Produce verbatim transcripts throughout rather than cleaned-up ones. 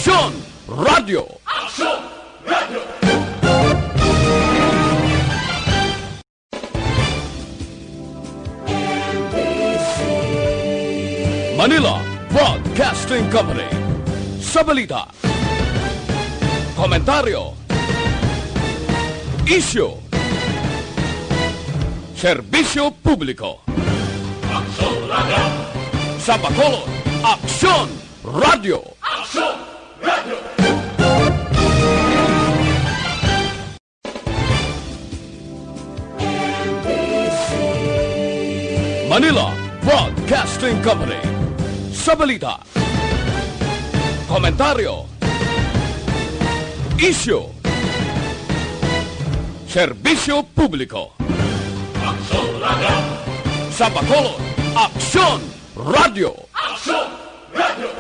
Aksyon Radio. Aksyon Radio. Manila Broadcasting Company. Sa balita, komentaryo, isyu, serbisyo publiko. Aksyon Radio. Sa Bacolod, Aksyon Radio. Aksyon Radio. Manila Broadcasting Company. Sa balita, komentaryo, isyu, serbisyo publiko. Aksyon Radio. Sa Bacolod, Aksyon Radio. Aksyon Radio.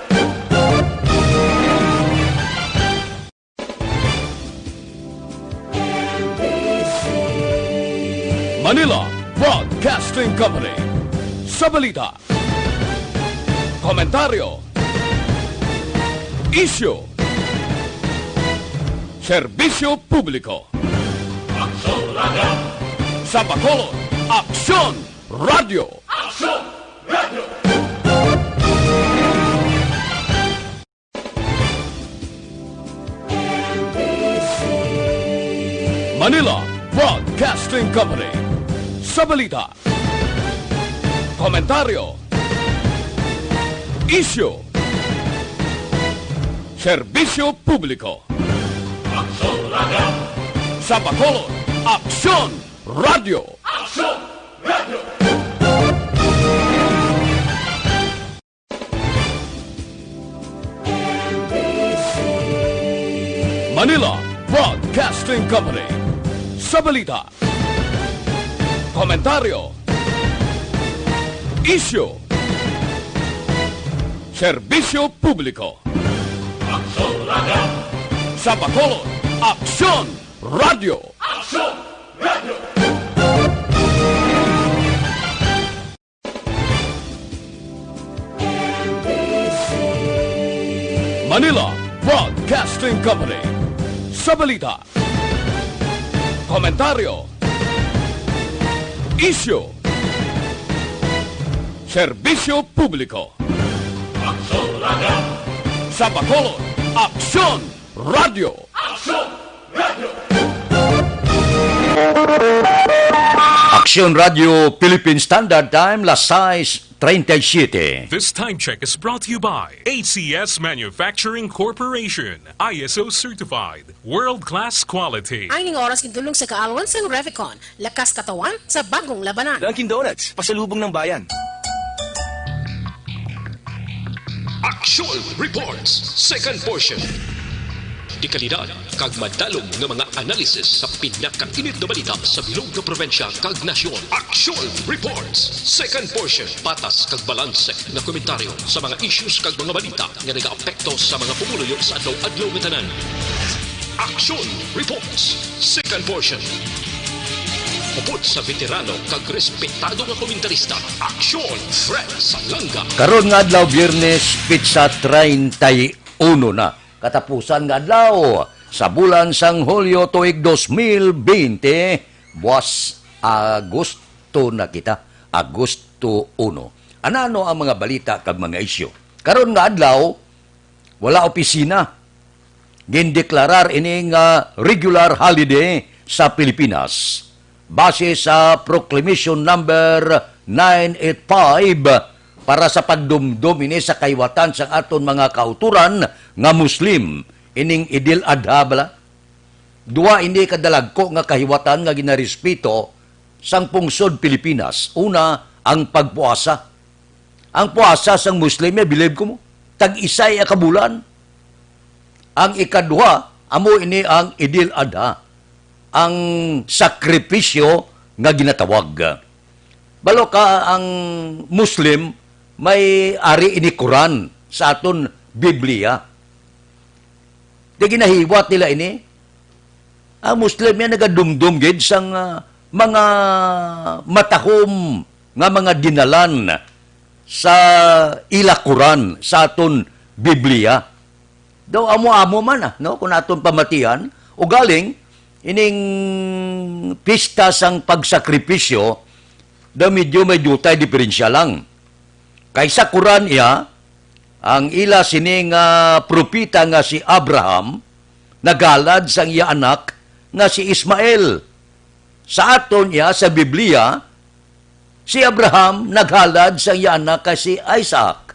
Manila Broadcasting Company. Sa balita, komentaryo, isyu, serbisyo publiko. Aksyon Radio. Sa Bacolod, Aksyon Radio. Aksyon Radio. Manila Broadcasting Company. Sa balita, komentaryo, isyu, serbisyo publiko. Aksyon Radio. Sa Bacolod, Aksyon Radio. Aksyon Radio. Manila Broadcasting Company. Sa balita, komentaryo, isyu, serbisyo publiko. Aksyon Radio. Sa Bacolod, Aksyon Radio. Aksyon Radio. Manila Broadcasting Company. Sa balita, komentaryo, isyu, serbisyo publiko. Aksyon Radio. Sa Bacolod, Aksyon Radio. Aksyon Radio. Aksyon Radio Philippine Standard Time, las sais treinta y siete. This time check is brought to you by A C S Manufacturing Corporation, I S O certified, world-class quality. Ang ining oras gindulong sa kaalwan sang Revicon, lakas katawan sa bagong labanan. Dunkin' Donuts, pasalubong ng bayan. Action Reports, second portion. Dekalidad kag madalom nga mga analysis sa pinakainit nga balita sa bilog nga probinsya kag nasyon. Action Reports, second portion. Patas kag balanse nga komentaryo sa mga issues kag mga balita nga nagaapekto sa mga pumuluyo sa adlaw-adlaw nga tanan. Action Reports, second portion. Upod sa veterano kag respetado nga komentarista, Aksyon Fred Salanga. Karon nga adlaw, Biyernes, petsa treinta y uno na. Katapusan nga adlaw sa bulan sang Hulyo tuig dos mil bente, buwas Agosto na kita, Agosto uno. Anano ang mga balita kag mga isyu? Karon nga adlaw, wala opisina. Gindeklarar ini nga regular holiday sa Pilipinas base sa Proclamation Number nine eight five para sa pagdumdom ini sa kahiwatan sang aton mga kautoran nga Muslim, ining Idil Adha bala. Duha ini ka dalagko nga kahiwatan nga ginarespeto sang pungsod Pilipinas. Una, ang pagpuasa. Ang puasa sang Muslim, ya, bilib ko mo, tag-isa ya ka bulan. Ang ikaduha, amo ini ang Idil Adha, ang sakripisyo nga ginatawag. Balo ka, ang Muslim may ari ini Quran sa aton Biblia. Di ginahiwat nila ini. Ang Muslim yan nagadumdom gid sang, ah, mga matahom nga mga dinalan sa ila Quran, sa aton Biblia. Daw amo-amo man, ah, no? Kung aton pamatian, ugaling, ining pista sang pagsakripisyo, daw medyo may diutay diferensya lang. Kay sa Quran iya, ang ila sini nga propeta nga si Abraham, naghalad sang iya anak nga si Ismael. Sa aton iya, sa Biblia, si Abraham naghalad sang iya anak kay si Isaac.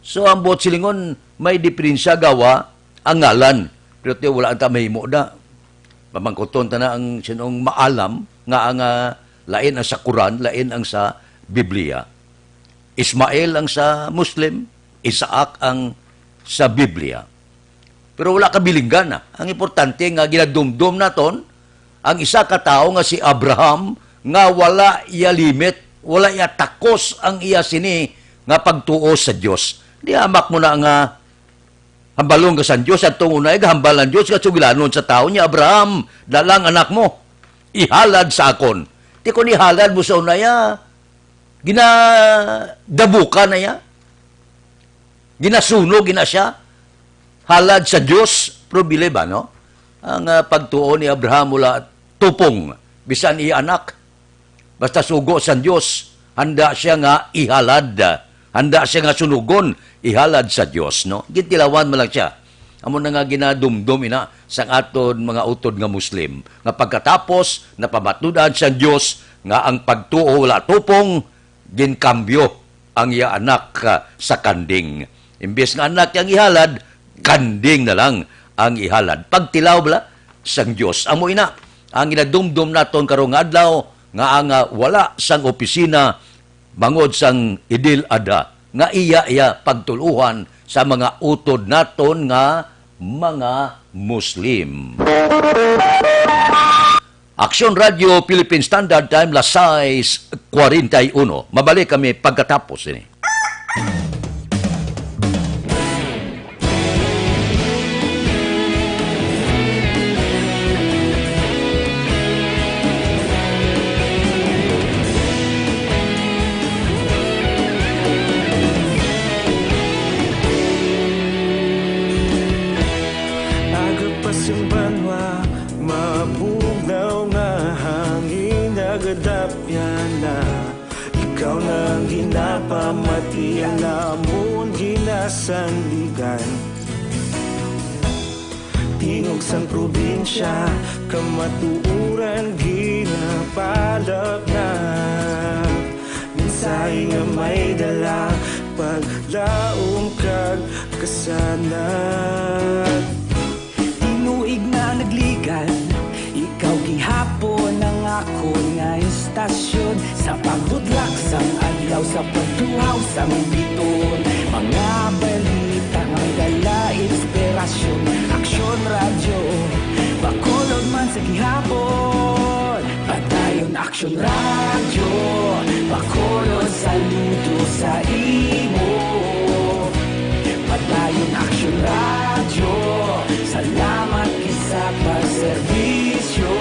So, ang buot silingon, may diferensya gawa ang ngalan. Pero ti, wala ta mahimo da. Pamangkuton ta na ang sinong maalam nga ang, ah, lain ang sa Quran, lain ang sa Biblia. Ismael ang sa Muslim, Isaac ang sa Biblia. Pero wala kabilinggan na. Ang importante nga ginadumdom naton, ang isa ka tawo nga si Abraham, nga wala iya limit, wala iya takos ang iya sini nga pagtuo sa Dios. Di hamak mo na nga hambalon ka sa Dios, at tungo na igahambal ang Dios nga sugilanon sa tawo niya, "Abraham, dala ang anak mo, ihalad sa akon." Ti kon ihalad mo sa unaya, ginadabukan na iya. Ginasunog gina siya. Halad sa Dios, probile ba, no? Ang, ah, pagtuo ni Abraham wala tupong, bisan iya anak. Basta sugo sa Dios, handa siya nga ihalad. Handa siya nga sunugon, ihalad sa Dios, no? Gintilawan man lang siya. Amo na nga ginadumdom ina sang aton mga utod nga Muslim, nga pagkatapos napamatud-an sang Dios nga ang pagtuo wala tupong, ginkambyo ang iya anak, ah, sa kanding. Imbes nga anak ang ihalad, kanding na lang ang ihalad. Pagtilaw bala sang Dios. Amo ina ang ginadumdom naton karong nga adlaw, nga ang, ah, wala sang opisina bangod sang Idil Adha nga iya, iya pagtuluhan sa mga utod naton nga mga Muslim. Aksyon Radio Philippine Standard Time, las sais cuarenta y uno. Mabalik kami pagkatapos ini. Aga pa sing banwa, mabugnaw nga hangin, nagadapyan na. Ikaw na ang ginapamati, ang amon ginasandigan. Tingog sang probinsya, kamatuoran ginapalapnap. Mensahe nga may dala, paglaom kag kasanag. Tinuig na nagligad, ikaw gihapon ang akon nga istasyon. Sa pagbutlak sang adlaw, sa pagtuhaw sang bituon, mga balita nga may dala inspirasyon. Aksyon Radyo, Bacolod man sa gihapon. Padayon Aksyon Radyo, Bacolod, saludo sa imo. Padayon Aksyon Radyo, salamat gid sa pagserbisyo.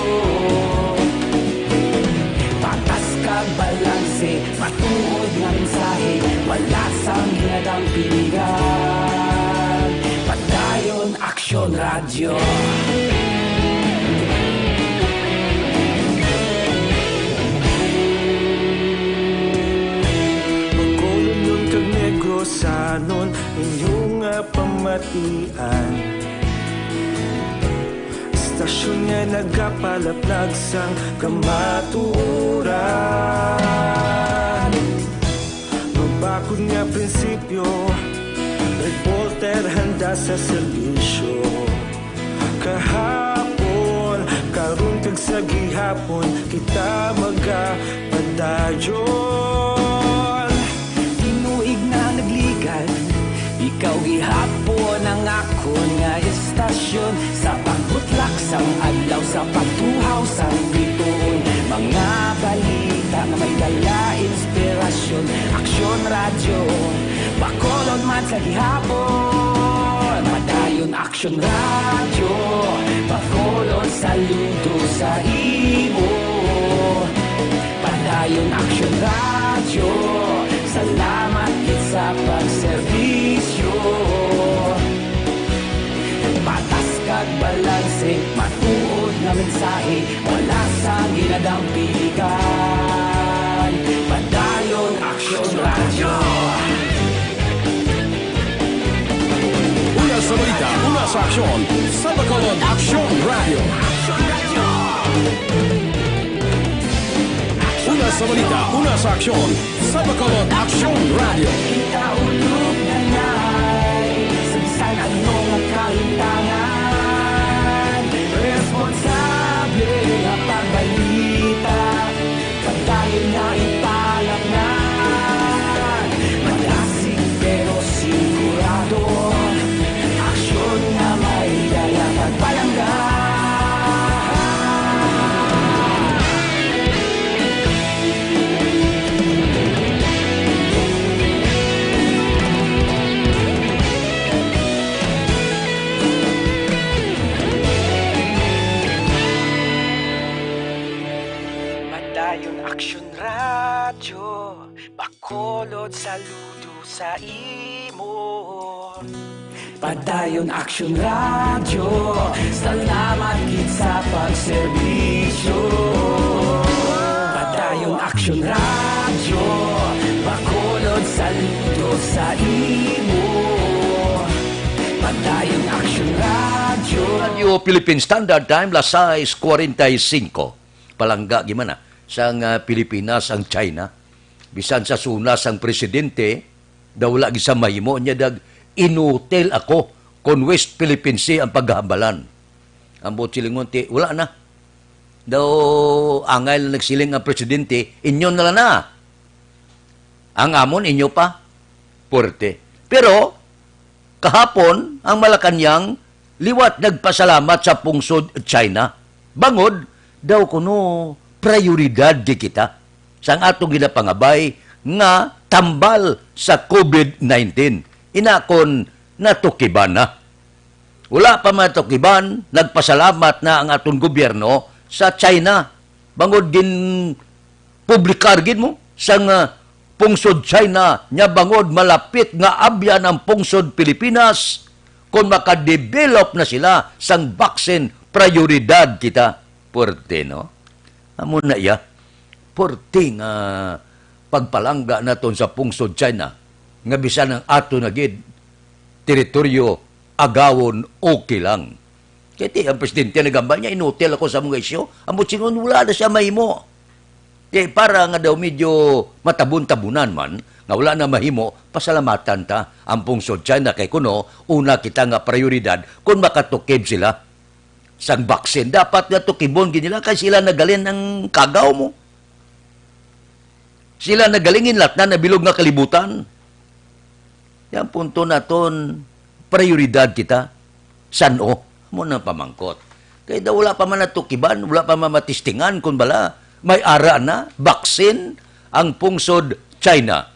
Patas kag balanse, matuod nga mensahe, wala sang ginadampingan. Padayon Aksyon Radyo. Bacolod kag Negros, anon inyo nga pamatian. Istasyon nga nagapalaplag sang kamatuoran. Mabakod nga prinsipyo, reporter handa sa serbisyo. Kahapon, karon kag sa gihapon, kita magapadayon. Tinuig na nagligad, ikaw gihapon ang akon nga istasyon. Sa pagbutlak sang adlaw, sa pagtuhaw sang bituon, mga balita nga may dala inspirasyon. Aksyon Radyo, Bacolod man sa gihapon. Padayon Aksyon Radyo, Bacolod, saludo sa imo. Padayon Aksyon Radyo, salamat gid sa pagserbisyo. Balanse, matuod nga mensahe, wala sang ginadampigan. Padayon Aksyon Radyo. Una sa balita, una sa aksyon, sa Bacolod Aksyon Radyo. Una sa balita, una sa aksyon, sa Bacolod Aksyon Radyo. Kita ulog na ngay, sa bisan ano nga kahitangan, responsable nga pagbalita, padayon nga ipalatngan. Malasig pero sigurado, aksyon nga may dala kag palangga. Padayon Aksyon Radyo, Bacolod, saludo sa imo. Padayon Aksyon Radyo, salamat gid sa pagserbisyo. Padayon Aksyon Radyo, Bacolod, saludo sa imo. Padayon Aksyon Radyo. Radio Philippine Standard Time, las sais cuarenta y cinco. Palangga gid man, ah, sang, ah, Pilipinas ang China. Bisan sa SONA sang presidente, daw wala gid sa mahimo niya, dag inutil ako kon West Philippine Sea ang paghambalan. Ang buot silingon, ti, wala na. Daw angay lang nagsiling ang presidente, "Inyo na lang na. Ang amon, inyo pa." Puwerte. Pero, kahapon, ang Malacañang liwat nagpasalamat sa pungsod China. Bangod, daw kuno, prayoridad di kita sang atong ginapangabay nga tambal sa covid nineteen. Ina kon natukiban na. Wala pa man natukiban, nagpasalamat na ang aton gobyerno sa China. Bangod gin publikar gid mo sang, ah, pungsod China, nya bangod malapit nga abyan ang pungsod Pilipinas kon makadevelop na sila sang vaccine, prayoridad kita. Puwerte, no? Amo na iya. Puwerte nga pagpalangga naton sa pungsod China nga bisan ang ato na gid teritoryo agawon, okay lang. Kay ti, ang presidente nagambal niya, "Inutil ako sa mga isyu." Ang buot silingon, wala na siya mahimo. Kay para nga daw medyo matabon-tabunan man, nga wala na mahimo, pasalamatan ta ang pungsod China kay kuno, una kita nga prioridad kung makatukib sila sang vaccine. Dapat nga tukibon gid nila kay sila nagalin ang kagaw mo. Sila nagaling inlat na nabilog nga kalibutan. Yang punto naton, prioridad kita. San-o? Amo nang pamangkot. Kay daw wala pa man natukiban, wala pa man matistingan kung bala may ara na, vaccine, ang pungsod China.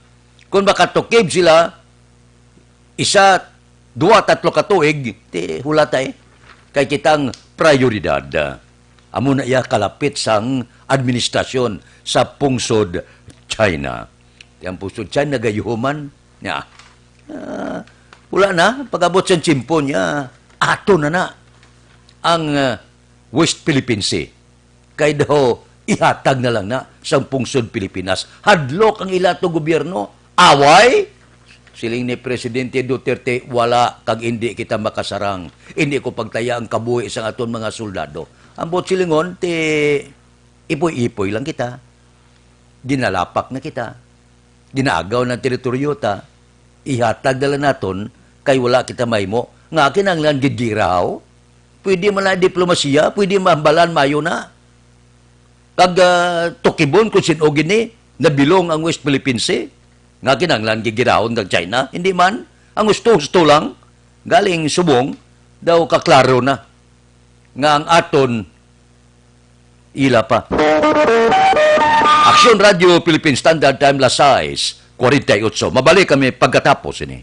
Kung makatukib sila, isa, duwa, tatlo ka tuig, ti hulatay. Kay kitang prioridad. Amo na iya kalapit sang administrasyon sa pungsod China. Ti ang pungsod China gayuhuman niya. Ah, wala na, pag-abot sa tiyempo niya, ato na na ang, ah, West Philippine Sea. Kay daw, ihatag na lang na sang pungsod Pilipinas. Hadlok ang ila to gobyerno. Away? Siling ni Presidente Duterte, "Wala kag indi kita makasarang. Indi ko pagtaya ang kabuhi sang aton mga soldado." Ang buot silingon, ti ipoy-ipoy lang kita. Ginalapak na kita. Ginaagaw ng teritoryo ta. Ihatag na lang naton kay wala kita mahimo. Nga kinahanglan gid girahaw? Pwede man na diplomasiya, pwede mahambalan mayo na. Kag, ah, tukibon kung sin-o gini nabilong ang West Philippine Sea. Nga kinahanglan gid girahon kag China. Hindi man. Ang husto-husto lang. Galing subong, daw kaklaro na nga ang aton ila pa. Aksyon Radyo Philippine Standard Time, las sais cuarenta y ocho. Mabalik kami pagkatapos ini.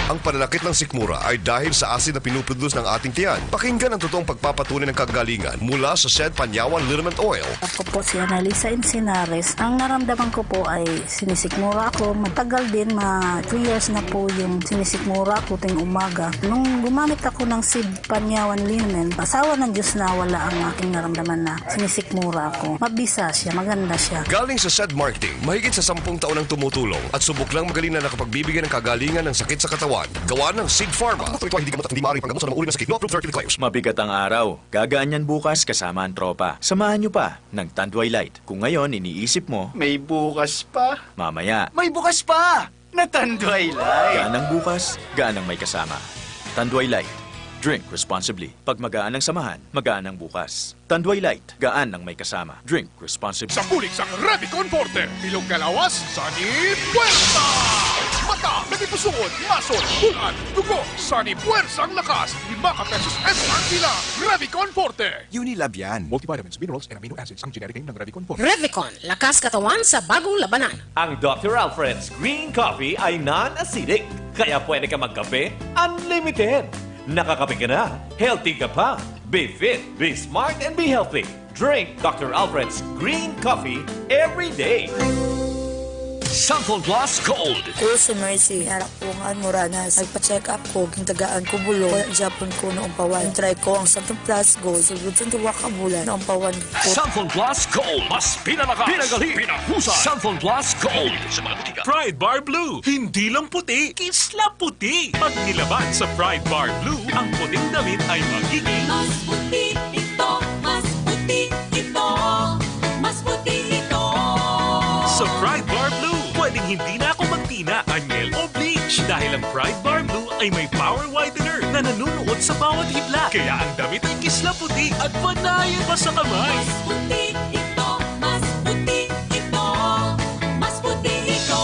Ang pananakit ng sikmura ay dahil sa asin na pinuproduce ng ating tiyan. Pakinggan ang totoong pagpapatunay ng kagalingan mula sa Shed Panyawan Liniment Oil. Ako po si Annalisa Encinares. Ang naramdaman ko po ay sinisikmura ako. Matagal din, mga three years na po yung sinisikmura ako tuwing umaga. Nung gumamit ako ng Shed Panyawan Liniment, asawa ng Diyos na wala ang aking naramdaman na sinisikmura ako. Mabisa siya, maganda siya. Galing sa Shed Marketing, mahigit sa sampung taon ang tumutulong at subok lang magaling na nakapagbibigay ng kagalingan ng sakit sa katawan. Gawa ng Sig Pharma. Ang doktor ito ay hindi gamot at hindi maaaring panggamot sa mga uri ng sakit. No approved therapeutic claims. Mabigat ang araw. Gagaan yan bukas kasama ang tropa. Samahan nyo pa ng Tanduay Light. Kung ngayon iniisip mo, may bukas pa. Mamaya. May bukas pa! Na Tanduay Light. Gaan ang bukas, gaan ang may kasama. Tanduay Light. Drink responsibly. Pag magaan ang samahan, magaan ang bukas. Tanduay Light. Gaan ang may kasama. Drink responsibly. Sa bulig sang Revicon Forte, bilog nga lawas, sani puwersa! Mata, lagi pusuon, mason, bul-an, dugo, sani puwersa ang lakas, lima ka pesos M R P lang. Revicon Forte. Unilab yan. Multivitamins, minerals, and amino acids ang generic name ng Revicon Forte. Revicon, lakas katawan sa bagong labanan. Ang Doctor Alfred's Green Coffee ay non-acidic, kaya pwede ka magkape unlimited. Nakakape ka na, healthy ka pa. Be fit, be smart, and be healthy. Drink Doctor Alfred's Green Coffee every day. Sample Plus Gold. Ako si Mercy. Anak ko nga muranas. Nagpa-check up ko, gintagaan ko bulong. Wala gyapon ko naumpawan. Try ko ang Sample Plus Gold. Sulod sang duha ka bulan, naumpawan ko. Sample Plus Gold. Mas pinalakas, pinagaling, pinahusay. Sample Plus Gold. Sa mga butika. Pride Bar Blue. Hindi lang puti, kisla puti. Pag nilaban sa Pride Bar Blue, ang puting damit ay magiging mas puti ito, mas puti ito, mas puti ito. Sa Pride Bar Blue, pwedeng hindi na ako magtina, anyel o bleach dahil ang Pride Bar Blue ay may power whitener na nanunuot sa bawat hibla. Kaya ang damit ay kisla puti at panayon pa sa kamay. Mas puti ito, mas puti ito, mas puti ito.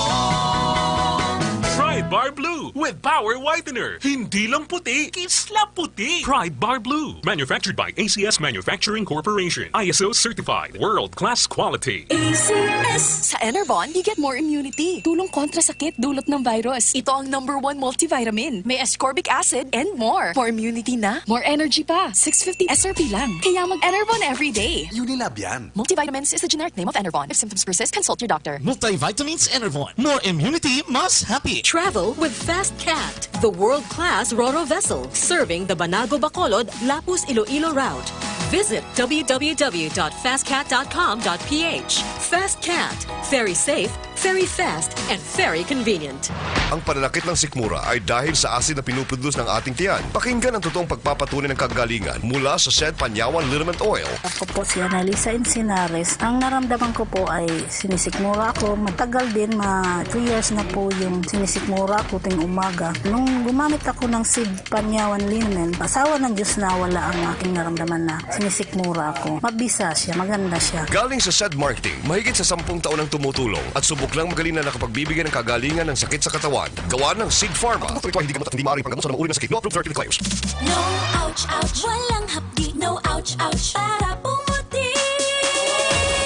Pride Bar Blue with power whitener. Hindi lang puti, kisla puti. Pride Bar Blue. Manufactured by A C S Manufacturing Corporation. I S O certified. World class quality. A C S. Sa Enervon, you get more immunity. Tulong kontra sakit dulot ng virus. Ito ang number one multivitamin. May ascorbic acid and more. More immunity na, more energy pa. Six fifty S R P lang. Kaya mag-Enervon everyday. Unilab yan. Multivitamins is the generic name of Enervon. If symptoms persist, consult your doctor. Multivitamins Enervon. More immunity, mas happy. Travel with Fast Cat, the world-class Roro vessel serving the Banago, Bacolod, Lapuz, Iloilo route. Visit w w w dot fast cat dot com dot p h. Fast Cat, very safe, very fast, and very convenient. Ang pananakit ng sikmura ay dahil sa asin na pinuproduce ng ating tiyan. Pakinggan ang totoong pagpapatunay ng kagalingan mula sa Shed Panyawan Liniment Oil. Ako po si Annalisa Encinares. Ang naramdaman ko po ay sinisikmura ako. Matagal din, mga three years na po yung sinisikmura ko tuwing umaga. Nung gumamit ako ng Shed Panyawan Liniment, asawa ng Diyos na wala ang aking naramdaman na sinisikmura ako. Mabisa siya, maganda siya. Galing sa Shed Marketing, mahigit sa sampung taon ang tumutulong at subok lang magaling na nakapagbibigay ng kagalingan ng sakit sa katawan. Gawa ng Sig Pharma. Ang doktor ito ay hindi gamot at hindi maaaring panggamot sa mga uri ng sakit. No approved therapeutic claims. No ouch, ouch, walang hapdi. No ouch, ouch, para pumuti.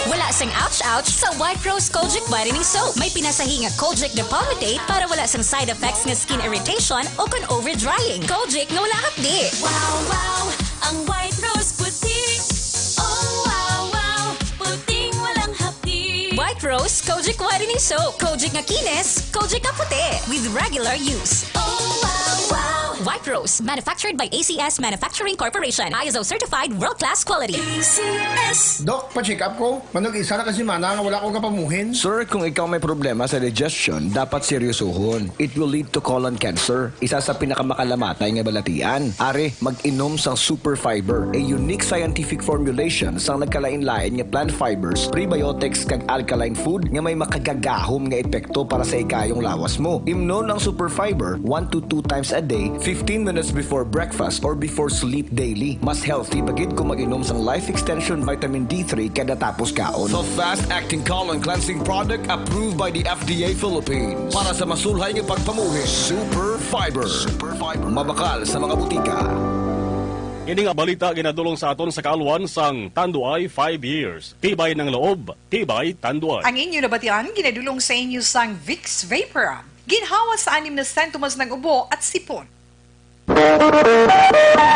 Wala sing ouch, ouch sa White Rose Kojic Whitening Soap. May pinasahi nga Kojic na palmitate para wala sang side effects nga skin irritation o kon over drying. Kojic nga wala hapdi. Wow, wow, ang White Rose puti. Oh, wow, wow, puting walang hapdi. White Rose Kojic Whitening Soap. Kojic nga kinis, Kojic nga puti. With regular use. Oh, wow, wow. White Rose, manufactured by A C S Manufacturing Corporation. I S O certified, world-class quality. A C S. Doc, pa-check up ko. Manog isa na ka semana nga wala ko kapamuhin. Sir, kung ikaw may problema sa digestion, dapat seryosohon. It will lead to colon cancer, isa sa pinakamakamatay nga balatian. Ari, mag-inom sang Super Fiber, a unique scientific formulation sang nagkalain-lain nga plant fibers, prebiotics, kag alkaline food nga may makagagahom nga epekto para sa ikayong lawas mo. Imnon ang Super Fiber one to two times a day, fifteen minutes before breakfast or before sleep daily. Mas healthy pa gid kung mag-inom sang Life Extension Vitamin D three kada tapos kaon. The fast-acting colon cleansing product approved by the F D A Philippines. Para sa masulhay nga pagpamuhi, Super Fiber. Super Fiber. Mabakal sa mga butika. Ini nga balita ginadulong sa aton sa kaalwan sang Tanduay five years. Tibay ng loob, tibay Tanduay. Ang inyo nabatian ginadulong sa inyo sang Vicks Vapor. Ginhawa sa anim na sentumas nag-ubo at sipon.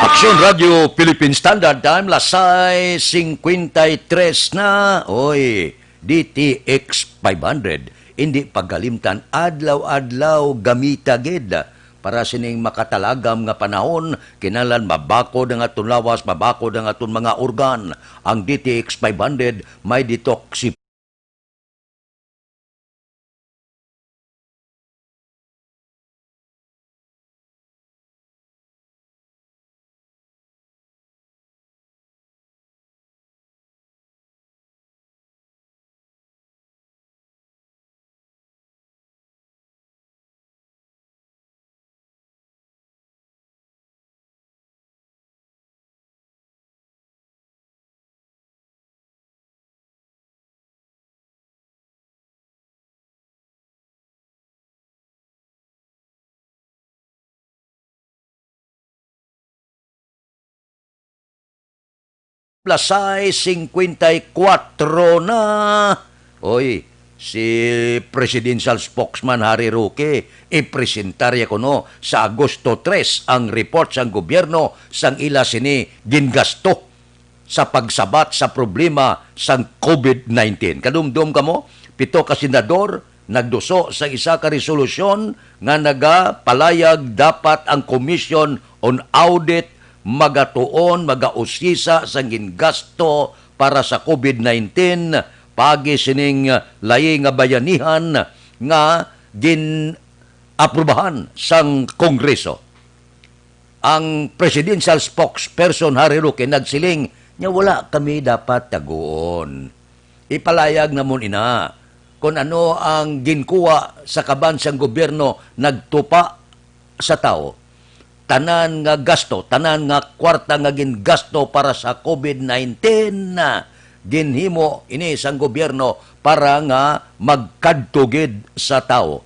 Aksyon Radio Philippine Standard Time, las sais singkwenta y tres na. Oy, D T X five hundred, indi pagkalimtan, adlaw-adlaw gamita gid. Para sining makatalagam nga panahon, kinahanglan mabakod ang aton lawas, mabakod ang aton mga organ. Ang D T X five hundred may detoxi- Las sais singkwenta y kuwatro na. Oy, si Presidential Spokesman Harry Roque, ipresentar ya kuno sa Agosto tres ang report sang gobyerno sang ila sini gingasto sa pagsabat sa problema sang covid nineteen. Kadumdom kamo, pito ka senador nagduso sa isa ka resolusyon nga nagapalayag dapat ang Commission on Audit magatuon, magausisa sang gingasto para sa covid nineteen, paagi sining layi nga bayanihan nga gin-aprubahan sang Kongreso. Ang presidential spokesperson Harry Roque nagsiling nga wala kami dapat taguon. Ipalayag namon ina kon ano ang ginkuha sa kaban sang gobyerno nagtupa sa tawo. Tanan nga gasto, tanan nga kwarta nga gingasto para sa covid nineteen, ginhimo ini sang gobyerno para nga magkadto gid sa tawo.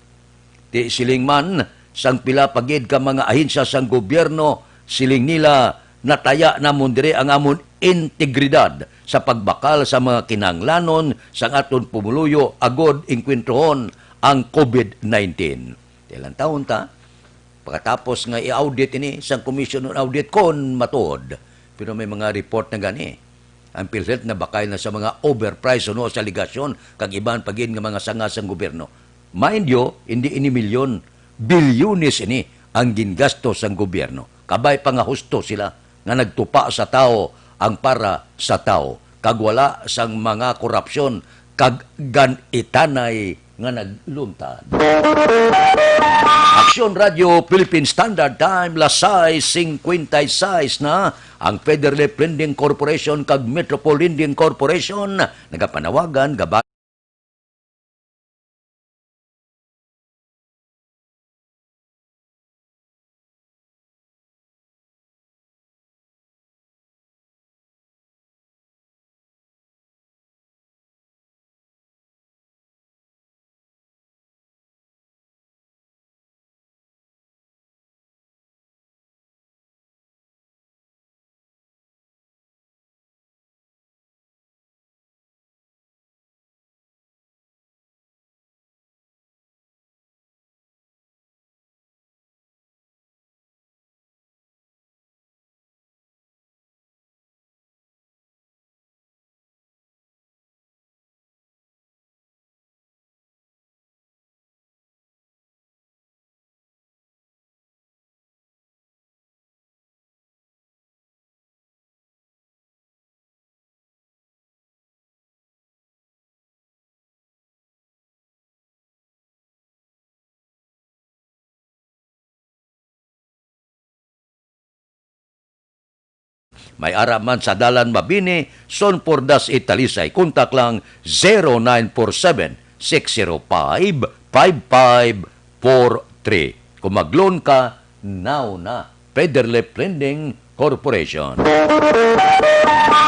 Ti siling man sang pila pa gid ka mga ahensya sang gobyerno, siling nila, nataya namon diri ang amon integridad sa pagbakal sa mga kinahanglanon sang aton pumuluyo agod engkwentrohon ang covid nineteen. Ti lantawon ta, pagkatapos nga i-audit ini sang Commission on Audit kon matuod. Pero may mga report na gani. Ang PhilHealth nabakay na sa mga overprice, no, sa aligasyon kag iban pa gid nga mga sanga sang gobyerno. Mind you, hindi ini milyon, bilyones ini ang gingasto sang gobyerno. Kabay pa nga husto sila nga nagtupa sa tawo ang para sa tawo, kag wala sang mga korupsyon kag gan-itanay nga nagluntad. Aksyon Radio Philippine Standard Time, las sais singkwenta y sais na. Ang Federlip Lending Corporation kag Metropol Lending Corporation nagapanawagan gabay May ara man sa Dalan Mabini, Son Pordas, Talisay. Kontak lang zero nine four seven, six zero five, five five four three. Kung mag-loan ka, now na. Federlip Lending Corporation.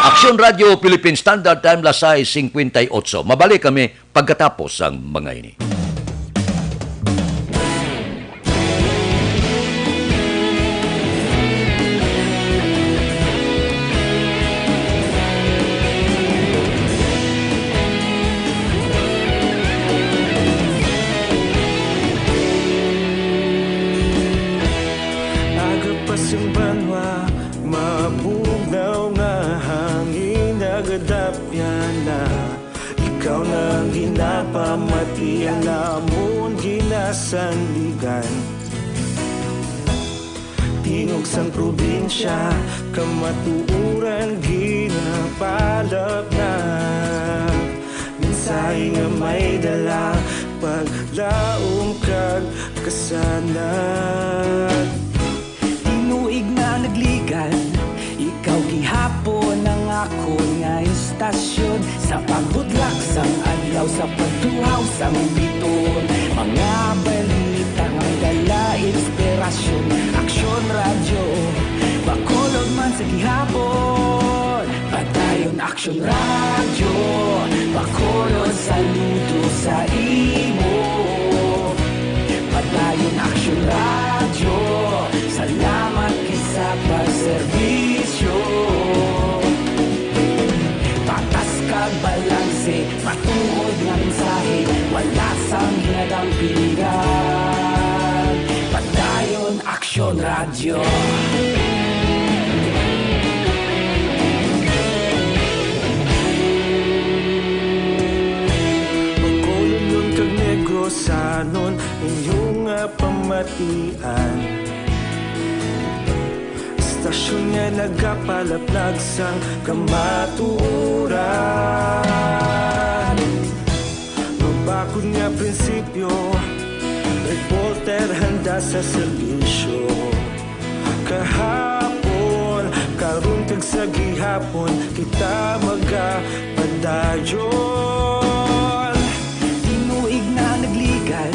Aksyon Radio Philippine Standard Time, las sais singkwenta y otso. Mabalik kami pagkatapos sang mga ini. Ikaw na ang ginapamati, ang amon ginasandigan. Tingog sang probinsya, kamatuoran ginapalapnag. Mensahe nga may dala, paglaom kag kasanag. Tinuig na nagligad, ikaw gihapon ang akon nga istasyon. Sa pagbudlak sang adlaw, sa pagtuhaw sang bituon, mga balita nga may dala inspirasyon. Aksyon Radyo, Bacolod man sa gihapon. Padayon Aksyon Radyo, Bacolod, saludo sa imo. Padayon Aksyon Radyo, salamat gid sa pagserbisyo. Patas kag balanse, matuod nga mensahe, wala sang ginadampigan. Padayon Aksyon Radyo. Bacolodnon kag Negrosanon, inyo nga pamatian. Istasyon nga nagapalapnag sang kamatuoran. Mabakod nga prinsipyo, reporter handa sa serbisyo. Kahapon, karon kag sa gihapon, kita magapadayon. Tinuig na nagligad,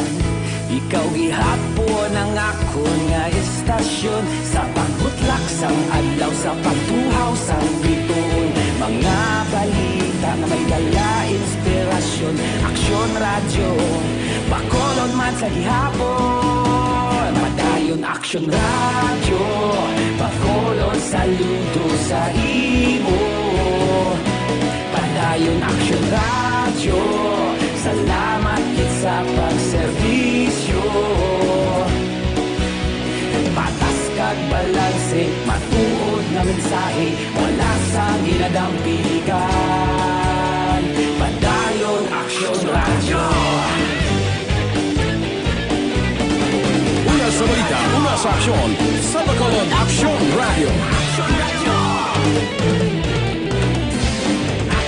ikaw gihapon ang akon nga istasyon. Sa pagbutlak sang adlaw, sa pagtuhaw sang bituon, mga balita nga may dala inspirasyon. Aksyon Radyo, Bacolod man sa gihapon. Padayon Aksyon Radyo, Bacolod, saludo sa imo. Padayon Aksyon Radyo, salamat gid sa pagserbisyo. Patas kag balanse, matuod nga mensahe, wala sang ginadampigan. Padayon Aksyon Radyo. Una sa balita, una sa aksyon, sa Bacolod Aksyon Radyo.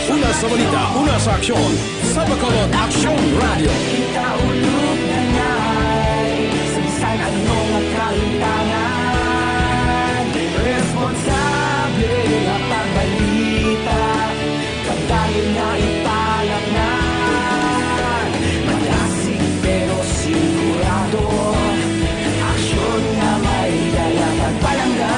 Una sa balita, una sa aksyon, sa Bacolod Aksyon Radyo. Kita ulog na ngay, sa bisan ano nga kalimtangan, responsable nga pagbalita, padayon nga ipalapngan. Madasig pero sigurado, aksyon nga may dala pagpalangga.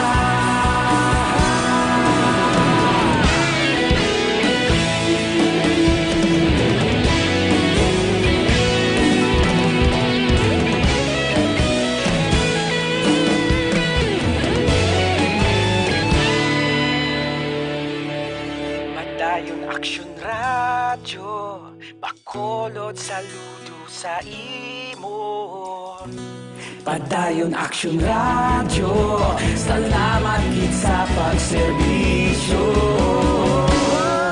Padayon Aksyon Radyo, Bacolod, saludo sa imo. Padayon Aksyon Radyo, salamat gid sa pagserbisyo.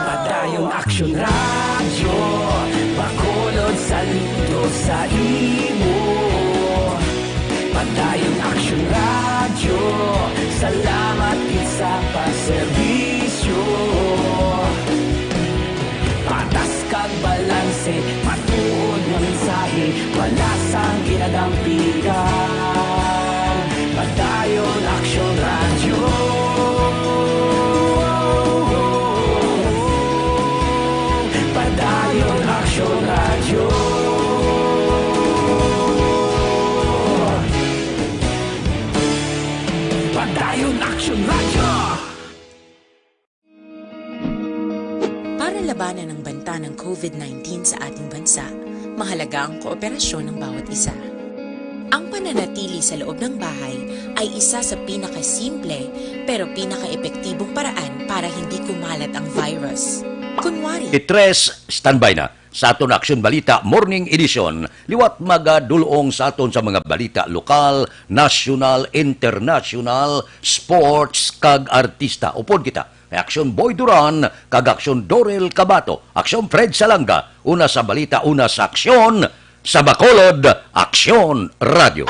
Padayon Aksyon Radyo, Bacolod, saludo sa imo. Padayon Aksyon Radyo, salamat gid sa pagserbisyo. Patas kag balanse, matuod nga mensahe, wala sang ginadampigan. Padayon Aksyon Radyo. Padayon Aksyon Radyo. Padayon Aksyon Radyo. Para labanan ang banta ng COVID nineteen sa ating bansa, mahalaga ang kooperasyon ng bawat isa. Ang pananatili sa loob ng bahay ay isa sa pinakasimple pero pinakaepektibong paraan para hindi kumalat ang virus. Kunwari, P tres, standby na. sa aton Aksyon Balita Morning Edition. Liwat magadulong sa aton sa mga balita lokal, nasyonal, internasyonal, sports, kag artista. Upod kita kay Aksyon Boy Duran kag Aksyon Dorel Cabato, Aksyon Fred Salanga, una sa balita, una sa aksyon, sa Bacolod, Aksyon Radio.